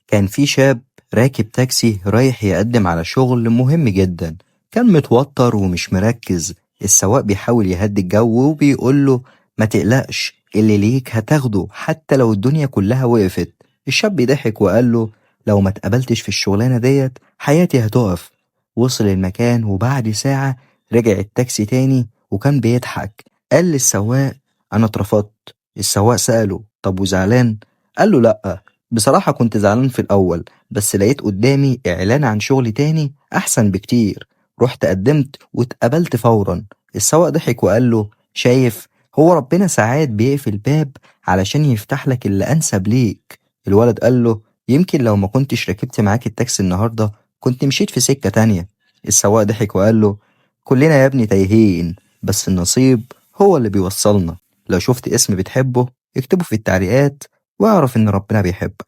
كان في شاب راكب تاكسي رايح يقدم على شغل مهم جدا. كان متوتر ومش مركز. السواق بيحاول يهدي الجو وبيقول له ما تقلقش، اللي ليك هتاخده حتى لو الدنيا كلها وقفت. الشاب ضحك وقال له لو ما اتقبلتش في الشغلانة ديت حياتي هتقف. وصل المكان وبعد ساعة رجع التاكسي تاني وكان بيضحك. قال للسواق أنا اترفضت. السواق سأله طب وزعلان؟ قال له لأ، بصراحة كنت زعلان في الأول، بس لقيت قدامي إعلان عن شغل تاني أحسن بكتير، رحت قدمت واتقبلت فورا. السواق ضحك وقال له شايف، هو ربنا ساعات بيقفل باب علشان يفتح لك اللي أنسب ليك. الولد قال له يمكن لو ما كنتش ركبت معاك التاكسي النهاردة كنت مشيت في سكة تانية. السواق ضحك وقال له كلنا يا ابني تايهين، بس النصيب هو اللي بيوصلنا. لو شفت اسم بتحبه اكتبه في التعليقات واعرف إن ربنا بيحبك.